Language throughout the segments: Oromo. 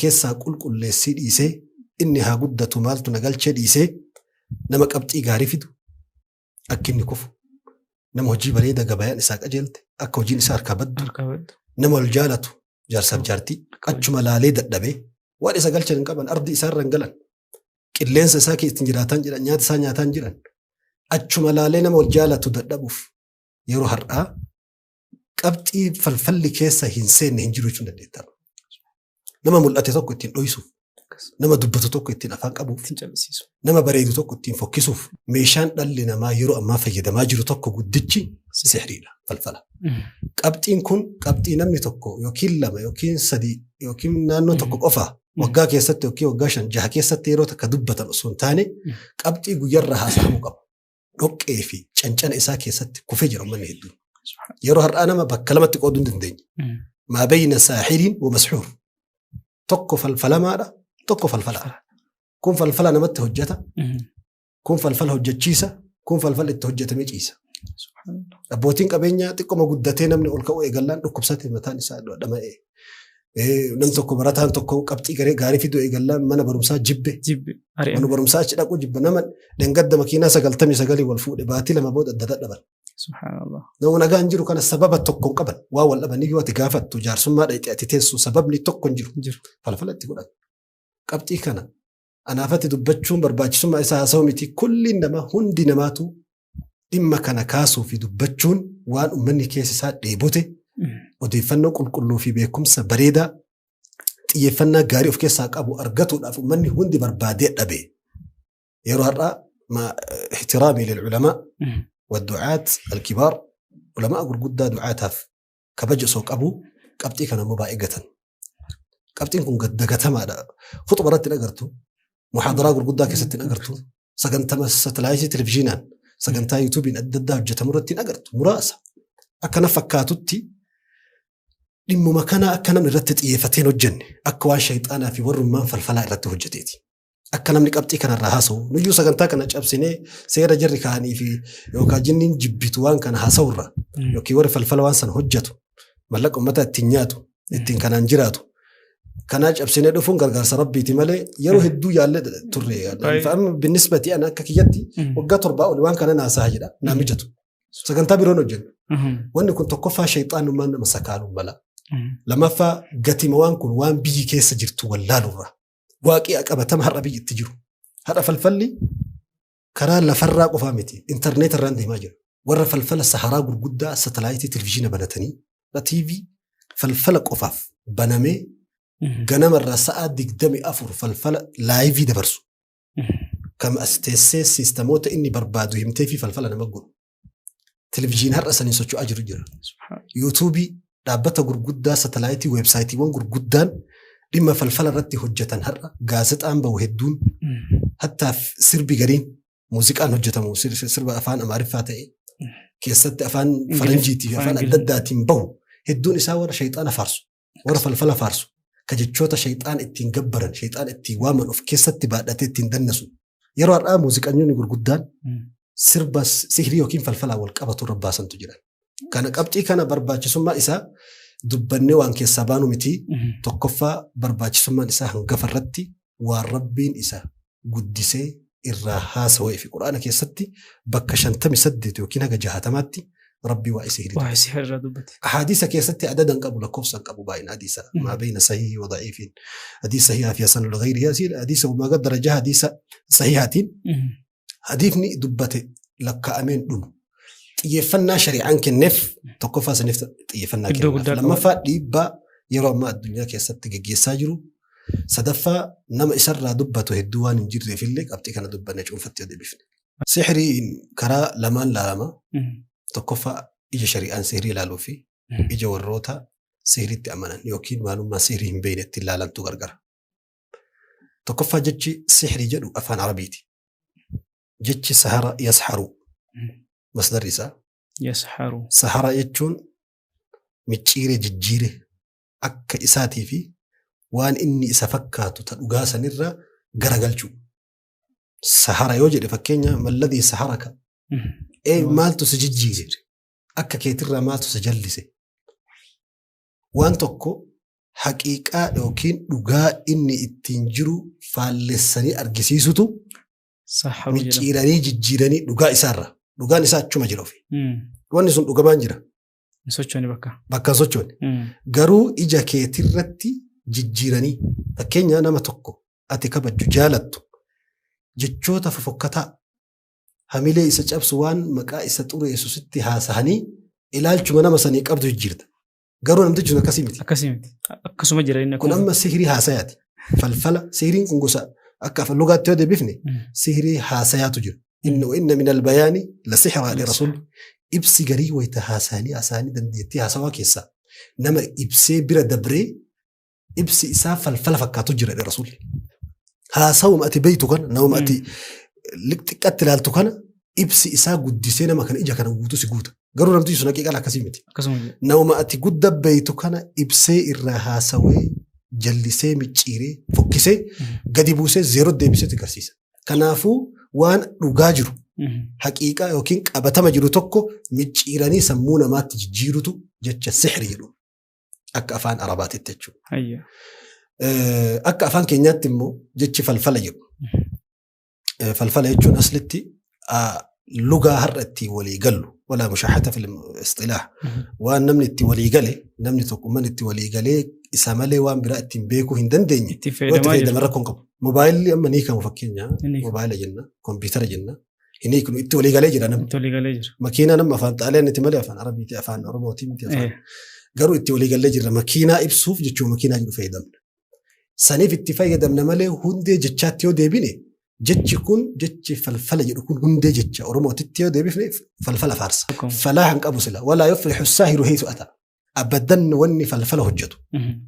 keessaa qulqulleessii dhiisee inni haa guddatu maaltu na galchee dhiisee nama qabxii gaarii fidu akka inni kufu, nama hojii bareeda gabayaan isaa qajeelte akka hojiin isaa harkaa baddu, nama wal jaalatu jaarsaaf jaartii achuma laalee dadhabee waan isa galchan hin qaban, ardi isaarra hin galan, qilleensa isaa keessa ittiin jiraataan jiran, nyaata isaa nyaataan jiran, achuma laalee nama wal jaalatu dadhabuuf yeroo har'aa qabxii falfalli keessa hin seenne hin jiru jechuun dandeetta. Nama mul'ate tokko ittiin dhoysuuf, nama dubbatu tokko ittiin afaan qabuuf, Ittiin callisiisu. nama bareedu tokko ittiin fokkisuuf meeshaan dhalli namaa yeroo ammaa fayyadamaa jiru tokko guddichi sihriidha, falfala. Qabxiin kun qabxii namni tokko yookiin lama yookiin sadii yookiin naannoo tokko qofa waggaa keessatti yookiin waggaa 5-6 keessatti yeroo takka dubbatan osoo hin taane qabxii guyyarraa haasa'amuu qabu. Dhoqqee fi cancana isaa keessatti kufee jira uummanni hedduun. Yeroo har'aa nama bakka lamatti qooduu hin dandeenye. Maa bayna saahiriin wa mashuur. Tokko falfalamaadha, tokko falfalaadha. Kun falfala namatti hojjeta, kun falfala hojjechiisa, kun falfala itti hojjetamee ciisa. Abbootiin qabeenyaa xiqqoma guddatee namni ol ka'uu eegallaan dhukkubsate mataan isaa dhama'ee. Namni tokko barataan tokko qabxii gaarii fiduu eegallaan mana barumsaa jibbe. Jibbe. Mana barumsaa achi dhaquu jibbe nama dhangadda makiinaa 99 wal fuudhe baatii 2 booda adda dadhaban. Subhaanallah. Nama nagaan jiru kana sababa tokko hin qaban. Waa wal dhabanii yoo ati gaafattu jaarsummaa dhaqxee ati teessu sababni tokko hin jiru. Jiru. Falfala itti godhan. Qabxii kana anaafatti dubbachuun barbaachisummaa isaa haasa'u miti. Kulli nama hundi namaatu dhimma kana kaasuu fi dubbachuun waan uummanni keessa isaa dheebote odeeffannoo qulqulluu fi beekumsa bareedaa xiyyeeffannaa gaarii of keessaa qabu argatuudhaaf uummanni hundi barbaadee dhabe. Yeroo har'aa ma ihtiraamii lil ulamaa والدعاة الكبار ulamaa gurguddaa du'aataaf kabaja osoo qabu qabxii kana immoo baay'ee gatan. Qabxiin kun dagatamaadha. Khuxuba irratti hin agartu. Muhaadaraa gurguddaa keessatti hin agartu. Sagantama satelaayitii televizyiinaan sagantaa yuutuubiin adda addaa hojjetamu irratti hin agartu. Muraasa. Akkana fakkaatutti dhimmuma kana akka namni irratti xiyyeeffatee hin hojjenne akka waan shayxaanaa fi warrummaan falfalaa irratti hojjeteeti. Akka namni qabxii kanarraa haasa'u nuyyuu sagantaa kana cabsinee seera jarri kaa'anii fi yookaan jinniin jibbitu waan kana haasa'urra yookiin warri falfala waan sana hojjetu mallaqa uummataa ittiin nyaatu ittiin kanaan jiraatu. Kanaa cabsinee dhufuun gargaarsa rabbiiti malee yeroo hedduu yaallee turre. Amma binisbati ana akka kiyyatti waggaa 7 ol waan kana naasaa jedha naa mijatu. Sagantaa biroon hojjennu. Wanni kun tokkoffaa shayxaanummaan nama sakaaluun mala. Lammaffaa gatima waan kun waan biyyi keessa jirtu wallaalurra. Waaqii qabatama har'a biyyi itti jiru. Har'a falfalli karaa lafarraa qofaa miti intarneet irraan deemaa jira. Warra falfala saharaa gurguddaa satelaayitii televizyiina banatanii TV falfala qofaaf banamee ganamarraa sa'aa 24 falfala laayivii dabarsu. Kam as teessee siistamoota inni barbaadu himtee fi falfala nama godhu. Televizyiin har'a saniin socho'aa jiru jira. Yuutuubii dhaabbata gurguddaa satelaayitii weebsaayitiiwwan gurguddaan dhimma falfala irratti hojjetan har'a gaazexaan bahu hedduun hattaa sirbi gariin muuziqaan hojjetamu sirba afaan Amaariffaa ta'e keessatti afaan faranjiitii fi afaan adda addaatiin bahu hedduun isaa warra shayxaana faarsu warra falfala faarsu ka jechoota shayxaan ittiin gabbaran shayxaan ittiin waaman of keessatti baadhatee ittiin dannasu. Yeroo har'aa muuziqanyoonni gurguddaan sirba sihrii yookiin falfalaa wal qabatu irra baasantu jira. Kana qabxii kana barbaachisummaa isaa dubbannee waan keessaa baanu miti. Tokkoffaa barbaachisummaan isaa hangafa irratti waan rabbiin isa guddisee irraa haasawee fi quraana keessatti bakka 58 yookiin haga 60tti rabbii waa'ee sihrii Waa'ee sihrii irraa dubbate. Hadiisa keessatti adada hin qabu lakkoofsa hin qabu baay'ina hadiisa maa bayna sahihi wa da'iifiin hadiisa sahihaa fi hasan lghayrihi hadiisa wamaa gad darajaa hadiisa sahihaatiin hadiifni dubbate lakkaa'ameen dhumu. Xiyyeeffannaa shari'aan kenneef tokkoffaa saniif xiyyeeffannaa Iddoo kennaaf. guddaa qaba. Lammaffaa dhiibbaa yeroo ammaa addunyaa keessatti geggeessaa jiru. Sadaffaa nama isarraa dubbatu hedduu waan hin jirreef illee qabxii kana dubbanne cuunfatti yoo deebifne. Sihriin karaa lamaan laalama. Tokkoffaa ija shari'aan sihrii ilaaluu fi ija warroota sihriitti amanan yookiin maalummaa sihrii hin beekne ittiin laalantu gargara. Tokkoffaa jechi sihrii jedhu afaan Arabiiti. Jechi sahara yasharu masdarri isaa. Yasharu. Sahara jechuun micciire jijjiire akka isaatii fi waan inni isa fakkaatu ta dhugaa sanirraa garagalchuu. Sahara yoo jedhe fakkeenya malladii saharaka. Ee maaltu si jijjiire? Akka keetirraa maaltu si jallise? Waan tokko Haqiiqaa yookiin dhugaa inni ittiin jiru faallessanii argisiisutu Saharuu jedhama. micciiranii jijjiiranii dhugaa isaarra. Dhugaan isaa achuma jira ofi. Wanni sun dhugamaan jira. Hin sochoone bakka. Bakka hin sochoone. Garuu ija keetirratti jijjiiranii fakkeenya nama tokko ati kabajju jaalattu jechoota fofokkataa hamilee isa cabsu waan maqaa isa xureessu sitti haasahanii ilaalchuma nama sanii qabdu jijjiirta. Garuu namtichi sun akkasii miti. Akkasii miti. Akkasuma jira inni Kun akkuma. amma sihirii haasayaati. Falfala sihiriin kun gosa akka afaan lugaatti yoo deebifne sihirii haasayaatu jira. Inna wa inna minal bayaani la sihraa li rasuul. Ibsi garii wayita haasayanii haasayanii dandeettii haasawaa keessaa nama ibsee bira dabree ibsi isaa falfala fakkaatu jira jedhe rasuulli. Haasawuma ati beektu kana namuma ati xiqqatti ilaaltu kana ibsi isaa guddisee nama kana ija kana guutuu si guuta. Garuu namtichi sun haqiiqaan akkasii miti. Akkasuma jira. Namuma ati gudda beektu kana ibsee irraa haasawee jallisee micciiree fokkisee gadi buusee zeeroo deebisee si garsiisa. Kanaafuu waan dhugaa jiru haqiiqaa yookiin qabatama jiru tokko micciiranii sammuu namaatti jijjiirutu jecha sihri jedhu. Akka afaan Arabaatitti jechuudha. Hayya. Akka afaan keenyaatti immoo jechi falfala jedhu. Falfala jechuun aslitti lugaa har'a ittiin walii gallu. Walaa mushaaxata fil istilaah. Waan namni itti walii gale namni tokko manni itti walii galee isa malee waan biraa ittiin beekuu hin dandeenye. Itti Yoo itti fayyadamaa fayyadama jiru. rakkoo hin qabu. Mobaayilli amma ni hiikamu fakkeenya. Ni hiikamu. Mobaayila jenna, kompiitara jenna. Hin hiiknu itti walii galee jira namni. Itti walii galee jira. Makiinaa nama afaan Xaaliyaanitti malee afaan Arabiiti, afaan Oromooti miti afaan. Garuu itti walii galee jirra. Makiinaa ibsuuf jechuun makiinaa jedhu fayyadamna. Saniif itti fayyadamna malee hundee jechaatti yoo deebine jechi kun jechi falfala jedhu kun hundee jecha Oromootitti yoo deebifne falfala faarsa. Akkuma. Falaa hin qabu sila. Walaa yuflihu saahiru haythu ata. Abadan wanni falfala hojjetu.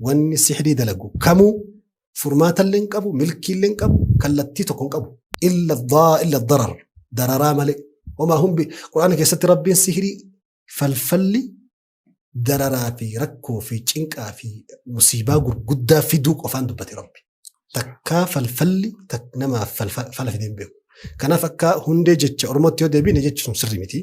Wanni sihrii dalagu kamuu furmaatallee hin qabu, milkiillee hin qabu, kallattii tokko hin qabu. Illa illa darar dararaa malee. Homaa humbi Quraana keessatti Rabbiin sihrii falfalli dararaa fi rakkoo fi cinqaa fi musiibaa gurguddaa fiduu qofaan dubbate Rabbi. Takkaa falfalli namaaf fala fidee hin beeku. Kanaaf akka hundee jecha Oromootti yoo deebine jechi sun sirrii miti.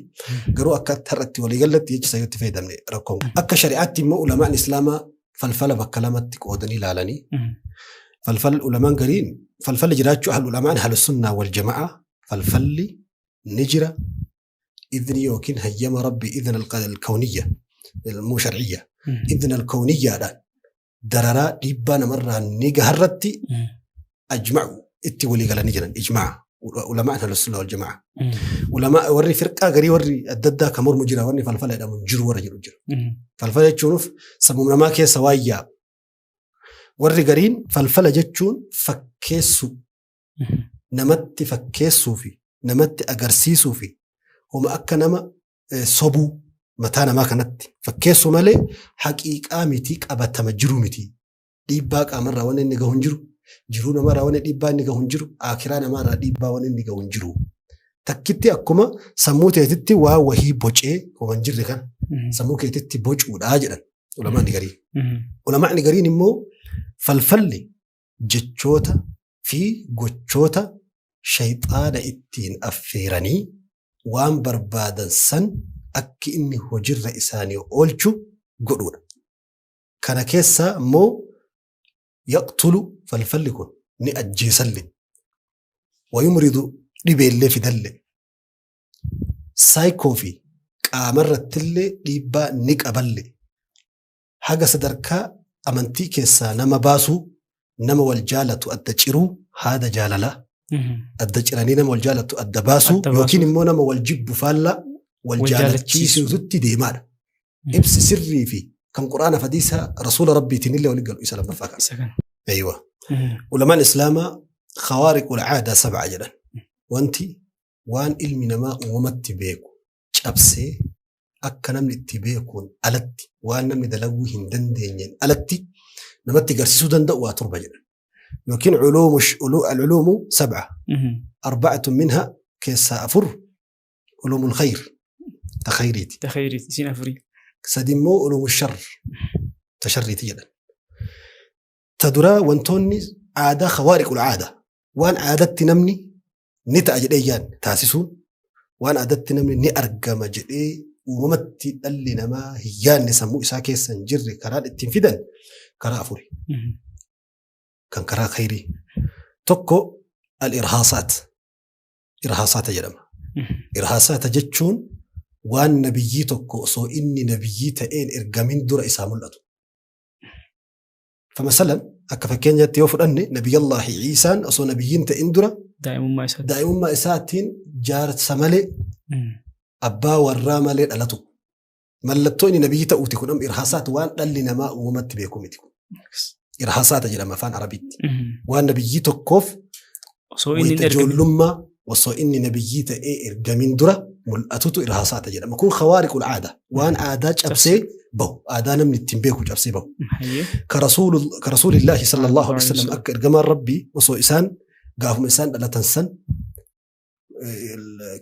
Garuu akka har'atti waliigalatti jecha isa yoo itti fayyadamne rakkoon. Akka shari'aatti immoo ulamaan Islaamaa falfala bakka lamatti qoodanii ilaalanii falfal ulamaan gariin falfalli jiraachuu ahal ulamaan ahlu sunnaa wal jama'a falfalli ni jira idni yookiin hayyama rabbi idna alkawniyya muu shar'iyya idna alkawniyyaadhaan dararaa dhiibbaa namarraa ni gaharratti ajma'u itti walii galanii jiran ijma'a ulamaan ahlu sunnaa wal jama'a. Ulamaa warri firqaa garii warri adda addaa kan mormu jira wanni falfala jedhamu hin jiru warra jedhu jira. Falfala jechuun sammuu namaa keessa waan yaa'u. Warri gariin falfala jechuun fakkeessuu namatti fakkeessuu fi namatti agarsiisuu fi homa akka nama sobuu mataa namaa kanatti fakkeessuu malee haqiiqaa miti qabatama jiru miti. Dhiibbaa qaamarraa wanni inni gahu hin jiru. Jiruu namarraa wanni dhiibbaa inni gahu hin jiru. Aakiraa namaarraa dhiibbaa wanni inni gahu hin jiru. Takkitti akkuma sammuu teetitti waa wahii bocee homa hin jirre kana sammuu keetitti bocuudhaa jedhan ulamaanni gariin. Ulamaanni gariin immoo falfalli jechoota fi gochoota shayxaana ittiin affeeranii waan barbaadan san akki inni hojirra isaanii oolchu godhuudha. Kana keessaa immoo yaqtulu falfalli kun ni ajjeesalle. Wayumridu dhibeellee fidalle. Saayikoo fi qaamarrattillee dhiibbaa ni qaballe. Haga sadarkaa amantii keessaa nama baasuu, nama wal jaalatu adda ciruu, haada jaalalaa adda ciranii nama wal jaalatu adda baasuu Adda baasuu. yookiin immoo nama wal jibbu faallaa wal Wal jaalachiisuutti deemaadha. Ibsi sirrii fi kan Qur'aana fi hadiisa Rasuula Rabbiitiin illee waliin galu isa lammaffaa kana. Isa kana. Aywa. Ulamaan Islaamaa khawaariqul aadaa sab'a jedhan. Wanti waan ilmi namaa uumamatti beeku cabsee akka namni itti beekuun alatti waan namni dalaguu hin dandeenyeen alatti namatti garsiisuu danda'u waa torba jedhan. Yookiin alculuumu sab'a arba'atun minha keessaa afur uluumul khayr ta khayriiti. Ta khayriiti isiin afurii. Sadi immoo uluumu shar ta sharriiti jedhan. Ta duraa wantoonni aadaa khawaariqul aadaa waan aadatti namni ni ta'a jedhee yaadne taasisuun waan aadatti namni ni argama jedhee uumamatti dhalli namaa hin yaadne sammuu isaa keessa hin jirre karaan ittiin fidan Karaa afuri. Kan karaa khayrii. Tokko al-irhaasaat. Irhaasaata jedhama. Irhaasaata jechuun waan nabiyyii tokko osoo inni nabiyyii ta'een ergamin dura isaa mul'atu. Famasalan akka fakkeenyaatti yoo fudhanne nabiyyallaahi Iisaan osoo nabiyyiin ta'in dura Daa'imummaa isaatti. Daa'imummaa isaatiin jaarsa malee abbaa warraa malee dhalatu. Mallattoo inni nabiyyi ta'uuti kun amma irhaasaat waan dhalli namaa uumamatti beeku miti kun. Irhaasaata jedhama afaan Arabiitti. Waan nabiyyii tokkoof Osoo inni hin wayita ergamin. ijoollummaa osoo inni nabiyyii ta'ee ergamin dura mul'atutu irhaasaata jedhama. Kun khawaariqul aada. Waan aadaa cabsee bahu. Aadaa namni ittiin beeku cabsee bahu. Hayyee. Ka rasuulillaahi sallallahu alaihi wasallam akka ergamaan rabbii osoo isaan gaafuma isaan dhalatan san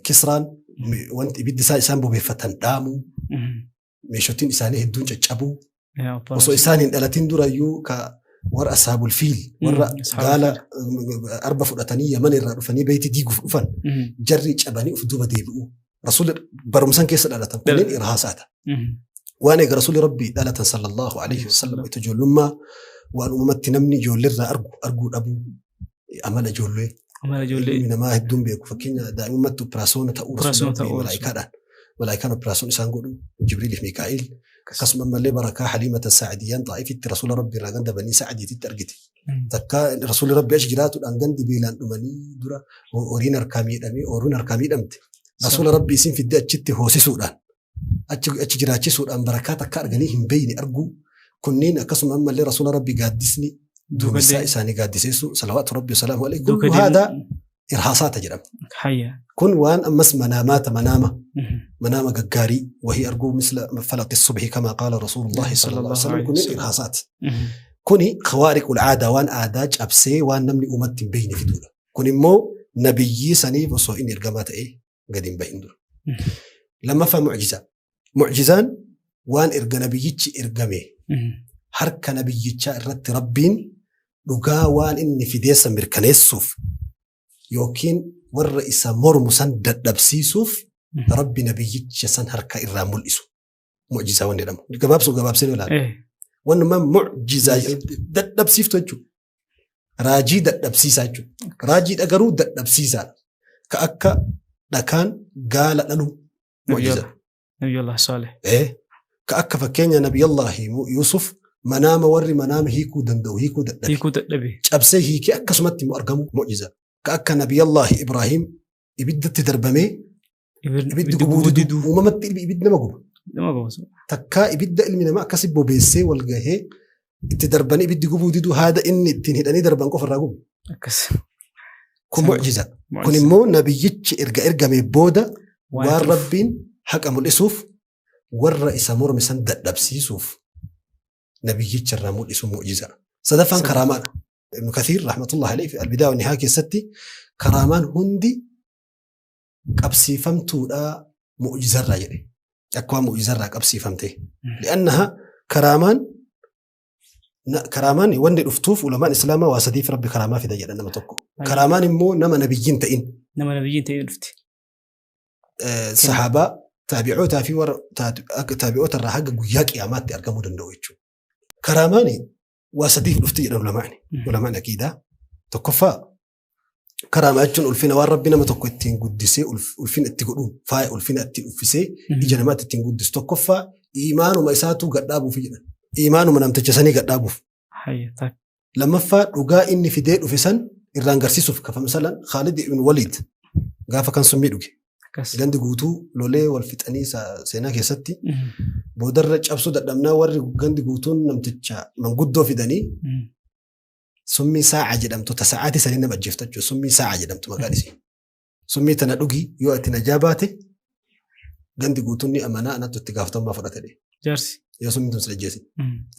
Kisraan wanti ibiddi isaa isaan bobeeffatan dhaamuu meeshotiin isaanii hedduun caccabuu osoo isaan hin dhalatin durayyuu ka warra asaabul fiil warra gaala arba fudhatanii Yaman irraa dhufanii beeyti diiguuf dhufan jarri cabanii of duuba deebi'uu rasuulli barumsan keessa dhalatan kunneen irhaasaata. Waan eega rasuulli rabbii dhalatan sallallahu alaihi wasallam itti ijoollummaa waan uumamatti namni ijoolleerraa argu arguu dhabuu amala ijoollee Amala ijoollee. Ilmi namaa hedduun beeku. Fakkeenya daa'imummaatti opiraasoona ta'uu Opiraasoona rasuulli ta'uu malaayikaadhaan. Malaayikaan opiraasoon isaan godhu Jibriil fi Mikaa'il. Akkasuma ammallee barakaa Haliimata Saa'adiyyaan Xaa'ifitti rasuula Rabbi irraa ganda Banii Sa'adiititti argite. Takka rasuulli Rabbi achi jiraatuudhaan gandi beelaan dhumanii dura horiin harkaa miidhamee ooruun harkaa miidhamte. Rasuula Rabbi isin fiddee achitti hoosisuudhaan achi jiraachisuudhaan barakaa takka arganii hin beeyne arguu kunniin akkasuma ammallee rasuula Rabbi gaaddisni duumessaa isaanii gaaddiseessu salawaatu Rabbi wasalaamu alayhi Duuka kullu haadaa deemuu. irhaasaata jedhama. Hayya. Kun waan ammas manaamaata manaama manaama gaggaarii wahii arguu misla falaqi subhi kama qaala rasuulullahi sallallahu alaihi wasallam kunneen irhaasaati. Kuni khawaariqul aadaa waan aadaa cabsee waan namni uumatti hin beekne fiduudha. Kun immoo nabiyyii saniif osoo inni ergamaa ta'ee gadi hin bahin dura. Lammaffaa mu'jizaa. Mu'jizaan waan erga nabiyyichi ergame harka nabiyyichaa irratti Rabbiin dhugaa waan inni fideessa mirkaneessuuf yookiin warra isa mormu san dadhabsiisuuf Rabbi nabiyyicha san harka irraa mul'isu. Mu'jizaa waan jedhamu. Gabaabsuu gabaabsee ilaala. Wanuma mu'jizaa dadhabsiiftu jechuudha. Raajii dadhabsiisaa jechuudha. Raajiidha garuu dadhabsiisaadha. Ka akka dhakaan gaala dhaluu mu'jiza. Nabiyullah Saaleh. Ka akka fakkeenya Nabiyallaahi Yuusuf manaama warri manaama hiikuu danda'u hiikuu dadhabe. Hiikuu dadhabe. Cabsee hiikee akkasumatti immoo argamu mu'jiza. Ka akka Nabiyallaahi Ibraahim ibiddatti darbamee ibiddi gubuu diduu uumamatti ibiddi nama guba. Nama guba. Takkaa ibidda ilmi namaa akkasi bobeessee wal gahee itti darbanii ibiddi gubuu diduu haada inni ittiin hidhanii darban qofa irraa gubu. Akkas. Kun mu'jiza. Kun immoo nabiyyichi erga ergamee booda waan rabbiin haqa mul'isuuf warra isa morme san dadhabsiisuuf nabiyyicha irraa mul'isu mu'jiza. Sadaffaan karaamaadha. Ibn Kathiir rahmatullahi alayhi fi Albidaa wa Nihaa keessatti karaamaan hundi qabsiifamtuudha mu'jizarraa jedhe. Akka waan mu'jizarraa qabsiifamte. Li'annaha karaamaan karaamaan wanni dhuftuuf ulamaan islaamaa waa sadiif rabbi karaamaa fida jedha nama tokko. Karaamaan immoo nama nabiyyiin ta'in. Nama nabiyyiin ta'in dhufti. Sahaabaa taabi'ootaa fi warra taabi'oota irraa haga guyyaa qiyaamaatti argamuu danda'u jechuudha. Karaamaan waa sadiif dhufti jedhan ulamaan. Ulamaan aqiidaa. Tokkoffaa karaamaa jechuun ulfina waan rabbi nama tokko ittiin guddisee ulfina itti godhuun faaya ulfina ittiin uffisee ija namaatti ittiin guddisu. Tokkoffaa iimaanuma isaatuu gadhaabuuf jedhan. Iimaanuma namticha sanii gadhaabuuf. Lammaffaa dhugaa inni fidee dhufe san irraan garsiisuuf kafa misalan Khaalid ibn Waliid gaafa kan summii dhuge. Gandi guutuu lolee wal fixanii seenaa keessatti boodarra cabsuu dadhabnaa warri gandi guutuun namticha manguddoo fidanii summii saa'a jedhamtu ta sa'aatii sanii nama ajjeeftu jechuudha. Summii saa'a jedhamtu maqaan isii. Summii tana dhugi yoo ati najaa baate gandi guutuun ni amanaa anattu itti gaafatamummaa fudhate jedhe. Jaarsi. Yoo summiin tun si ajjeese.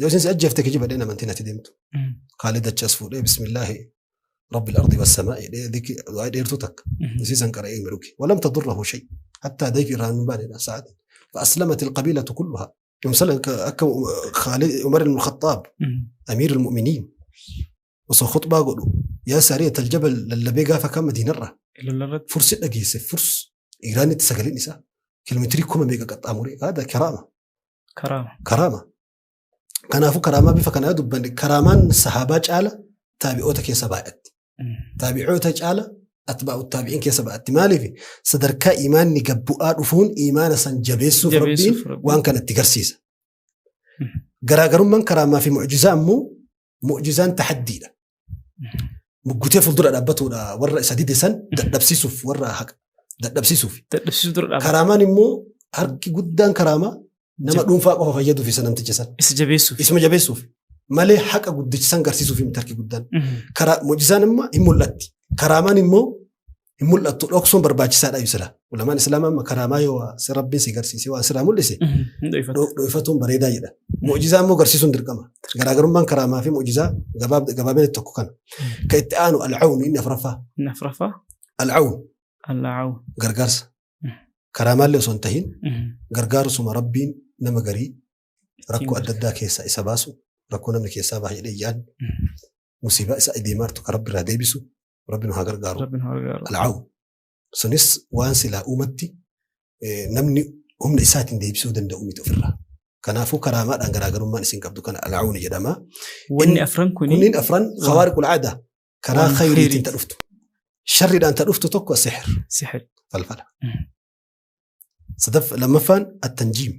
Yoo isin si ajjeefte kijiba dheen amantiin ati deemtu. Khaalid achi as fuudhee bismillaahi rabbil ardi wassamaa'i jedhee dhikri du'aa dheertuu takka. Isii san qara'ee hime dhuge. Walam tadurrahu shay. Hattaa dayfi irraa hin baane sa'aatiin. فأسلمت القبيلة كلها. مثلا akka Khaalid Umar ibn Khattaab أمير المؤمنين osoo khutbaa godhu yaa saariyat aljabal lallabee gaafa kan madiinarra Lolarratti. fursi dhageesse furs Iiraanitti sagaleen isaa kiiloomeetirii kuma meeqa qaxxaamuree haada karaama Karaama. karaama. Kanaafuu karaamaa bifa kanaa dubbanne karaamaan sahaabaa caala taabi'oota keessa baay'atti. Taabi'oota caala atbaa'u taabi'iin keessa baay'atti. Maaliif sadarkaa imaanni gabbu'aa dhufuun imaana san jabeessuuf rabbiin waan kana itti garsiisa. Garaagarummaan karaamaa fi mu'jizaa immoo mu'jizaan taxaddiidha. Muggutee fuuldura dhaabbatuudha warra isa dide san dadhabsiisuuf warra haqa dadhabsiisuuf. Dadhabsiisuu dura dhaabbata. Karaamaan immoo harki guddaan karaamaa nama dhuunfaa qofa fayyaduuf isa namticha san. Isa jabeessuuf. Isuma jabeessuuf malee haqa guddicha san garsiisuuf miti harki guddaan. Karaa mu'jizaan immoo hin mul'atti. Karaamaan immoo hin mul'attu dhoksuun barbaachisaadha ibsila. Ulamaan Islaamaa amma karaamaa yoo si rabbiin si garsiise waan sirraa mul'ise Hin dho'ifatu. dho'ifatuun bareedaa jedha. Mu'jizaa immoo garsiisuun dirqama. Garaagarummaan karaamaa fi mu'jizaa gabaabinatti tokko kana. Ka itti aanu al'awun inni afuraffaa. Inni afuraffaa Al'awun Al'aawu. gargaarsa. Karaamaallee osoo hin tahin gargaarsuma rabbiin nama garii rakkoo adda addaa keessaa isa baasu rakkoo namni keessaa baha jedhee yaadnu musiibaa isa deemaartu kan rabbi irraa deebisu rabbi nu haa gargaaru. Rabbi nu haa gargaaru. Al'aawu. Sunis waan silaa uumatti namni humna isaatiin deebisuu danda'u miti ofirraa. Kanaafuu karaamaadhaan garaagarummaan isin qabdu kana al'aawuni jedhama. Wanni afran kuni Kunniin afran khawaariqul aadaa karaa Waan khayriitiin khayriiti. ta dhuftu. Sharriidhaan ta dhuftu tokko sixir sixir. falfala. Lammaffaan attanjiim.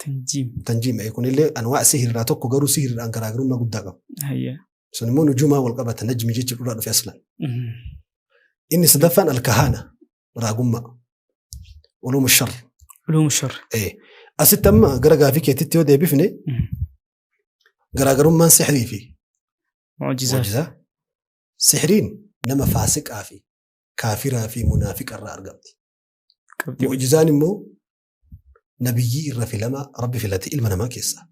Tanjiim. Tanjiim kunillee anwaa sihirraa tokko garuu sihirriidhaan garaagarummaa guddaa qaba. Hayya. Sun immoo nujuumaa wal qabata najmi jechi irraa dhufe aslan. Inni sadaffaan alkahaana raagummaa. Ulumu shar. Ulumu shar. Asitti amma gara gaafii keetitti yoo deebifne garaagarummaan sihrii fi Mu'jizaa. mu'jizaa. Sihriin nama faasiqaa fi kaafiraa fi munaafiqa irraa argamti. Qabxii. Mu'jizaan immoo nabiyyii irra filamaa rabbi filate ilma namaa keessaa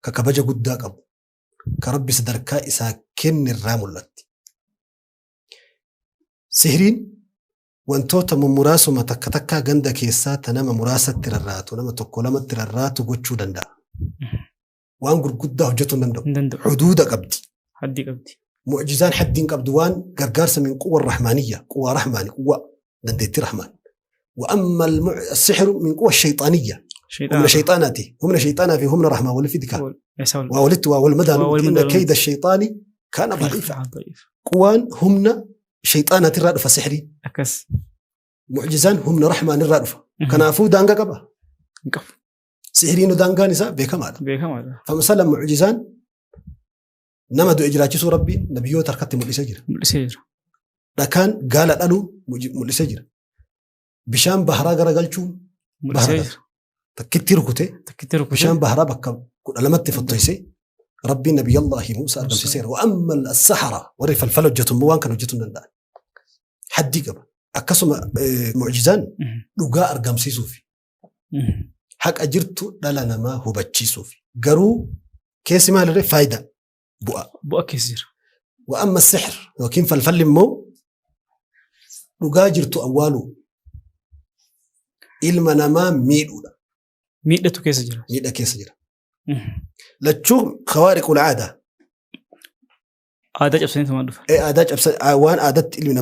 ka kabaja guddaa qabu ka rabbi sadarkaa isaa kenne irraa mul'atti. Sihriin wantoota mummuraasuma takka takkaa ganda keessaa ta nama muraasatti rarraatu nama tokko lamatti rarraatu gochuu danda'a. Waan gurguddaa hojjetuu hin danda'u. Hin danda'u. Huduuda qabdi. Haddii qabdi. Mu'jizaan haddii hin qabdu waan gargaarsa min quwwa rahmaaniyya quwwa rahmaani quwwa dandeettii rahmaan. وأما السحر من قوة الشيطانية humna shayxaanaati humna shayxaanaa fi humna rahmaa wal fidi kaa waa walitti waa wal madaalu inna kayda shayxaani kaana daciifa quwaan humna shayxaanaati irraa dhufa sixrii Akkas. mu'jizaan humna rahmaan irraa dhufa kanaafuu daangaa qaba Hin qabu. sixriin daangaan isaa beekamaadha Beekamaadha. famasala mu'jizaan nama du'e jiraachisuu rabbiin nabiyyoota harkatti mul'isee jira Mul'isee jira. dhakaan gaala dhaluu mul'isee jira bishaan baharaa garagalchuun Mul'isee Bahara. jira. Takkitti rukute Takkitti rukute. bishaan baharaa bakka 12tti fottoyse rabbiin nabiyyallahi Muusaa argamsiiseera. Wa amma as-sahara warri falfala hojjetu immoo waan kana hojjetuu hin danda'an. Haddii qaba. Akkasuma mu'jizaan dhugaa argamsiisuuf haqa jirtu dhala namaa hubachiisuuf garuu keessi maalirree faayidaa bu'aa. Bu'a keessa jira. Wa amma sixir yookiin falfalli immoo dhugaa jirtu awwaaluu ilma namaa miidhuudha. Miidhatu keessa jira. Miidha keessa jira. Lachuu khawaariqul aadaa. Aadaa cabsanii tumaan dhufa. Aadaa cabsa waan aadaatti ilmi namaa